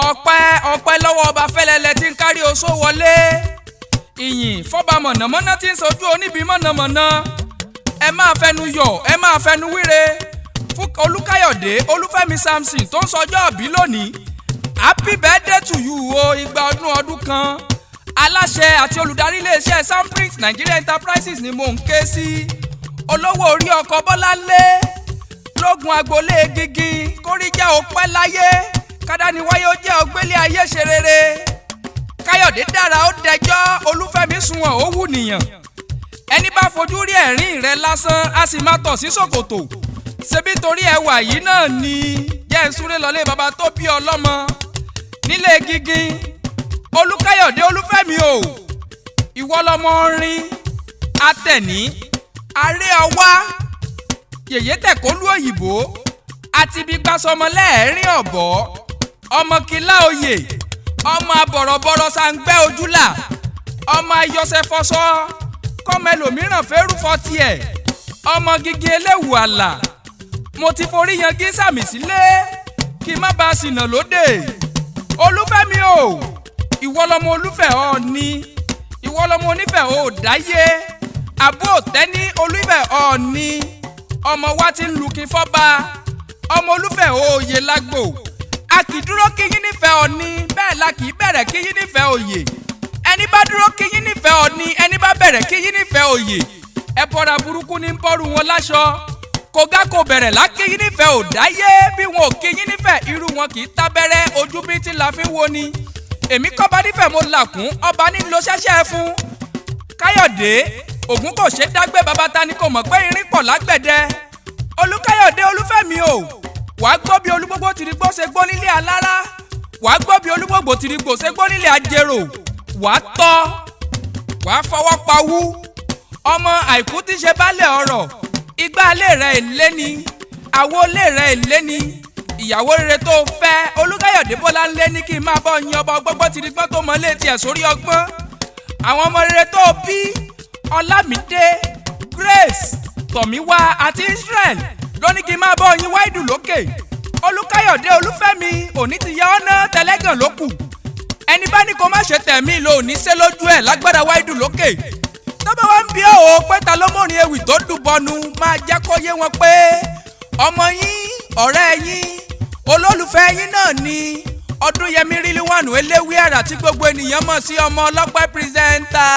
Ọpẹ́ ọpẹ́ lọ́wọ́ ọba fẹ́lẹ́lẹ́ tí ń kárí oṣó wọlé, ìyìn fọba mọ̀nàmọ́ná tí ń sojú oníbi mọ̀nàmọ́ná. Ẹ máa fẹnu yọ̀, ẹ máa fẹnu wíre fún Olúkáyọ̀dé Olúfẹ́mi Samson tó ń sọjọ́ ìbí lónìí. Happy birthday to you o, igba ọdún ọdún kan. Aláṣẹ àti olùdarí iléeṣẹ́ Samprint Nigeria Enterprises ni mò ń ké sí, olówó orí ọkọ̀ Bọ́láńlé lógun agboolé gígín. Kóríjà ó pẹ́ láyé, kádániwáyé ó jẹ́ ọgbélé ayé ṣe rere. Káyọ̀dé dára ó dẹjọ́, Olúfẹ́mi sunwọ̀n ó wù nìyàn. Ẹni bá fojú rí ẹ̀rín rẹ lásán, á sì máa tọ̀ sí ṣòkòtò. Ṣebí torí ẹwà yìí náà ni jẹ́ ń súré lọlé baba tó bí ọlọ́mọ nílé gígín. Olúkáyọ̀dé Olúfẹ́mi o, ìwọ lọmọ rin atẹ̀ní aré ọwá yèyé tẹ̀kólú òyìnbó àti ibi gbàsọmọ lẹ́ẹ̀rín ọ̀bọ̀, ọmọ kìlá oyè, ọmọ abọ̀rọ̀bọ̀rọ̀ sàǹgbẹ́ ojúlà, ọmọ ayọ̀sẹ̀fọsọ kọ́mọ ẹlòmíràn fẹ́rùfọ́ tiẹ̀, ọmọ gígé eléwù àlà. Mo ti forí yangí sàmì sílé kí n má bàa ṣìnà lóde. Olúfẹ́mi o, ìwọ lọmọ Olúfẹ́ Ọ̀ọ́ni, ìwọ lọmọ onífẹ̀ ò dáyé àbú òtẹ́ní Olúfẹ́ Ọ̀ọ́ni, ọmọ wa ti ń lukin fọ́ba, ọmọ Olúfẹ́ òye lágbo. A kì í dúró kí yín nífẹ̀ẹ́ Ọ̀ọ́ni, bẹ́ẹ̀ la kì í bẹ̀rẹ̀ kí yín nífẹ̀ẹ́ òye. Ẹni bá dúró kí yín nífẹ̀ẹ́ Ọ̀ọ́ni, ẹni bá bẹ̀rẹ̀ kí yín nífẹ̀ẹ́ òye, ẹbọra burúkú ní ń bọ́rù wọn láṣọ. Kògá kò bẹ̀rẹ̀ lákì yín nífẹ̀ẹ́ ò dáyé. Bí wọn ò kí yín nífẹ̀ẹ́, irú wọn kì í tábẹ́rẹ́. Ojú bí tí la fi ń wo ni. Èmi kọ́ bá nífẹ̀ẹ́, mo làkún ọba nílò ṣẹ́ṣẹ́ fún Káyọ̀dé ògún kò ṣe dágbé. Bàbá ta ni kò mọ̀ pé irin pọ̀ lágbẹ̀dẹ? Olúkáyọ̀dé Olúfẹ́mi o, wàá gbọ́ bí olúgbogbo tìrìgbó ṣe gbó nílé alára, wàá gbọ́ bí olúgbogbo tìrìgbò ṣe gbó nílé ajérò. Wàá tọ́, wàá fọwọ́ pawú. Ọmọ àìkú tí ṣe baálẹ̀ ọ̀rọ̀, igbá ilé rẹ̀ èlé ni, àwo ilé rẹ̀ èlé ni. Ìyàwó rere tó fẹ́, Olúkáyọ̀dé Bọ́lá ń lé ní kí n máa bọ́ yan ọba ọgbọ́gbọ́ tìrìgbọ́n tó mọ létí ẹ̀ sórí ọgbọ́n. Àwọn ọmọ rere tó bí, Ọlámídé, Grace, Tọ̀míwá àti Israel, ló ní kí n máa bọ́ yín wáìdù lókè. Olúkáyọ̀dé Olúfẹ́mi, òní ti yẹ ọ́nà tẹlẹ́gàn ló kù. Ẹni bá ní kó má ṣe tẹ̀mí lò ní ṣe lójú ẹ̀ lágbára wáìdù lókè. Tó bá wá ń bí ó pé ta ló mọ̀rin ewì tó dùn bọnu, máa jẹ́ kó yé wọn pé ọmọ yín, ọ̀rẹ́ yín, olólùfẹ́ yín náà ni Ọdúnyẹmí Rílíwànù eléwé àrà tí gbogbo ènìyàn mọ̀ sí ọmọ ọlọ́pẹ́ presenter.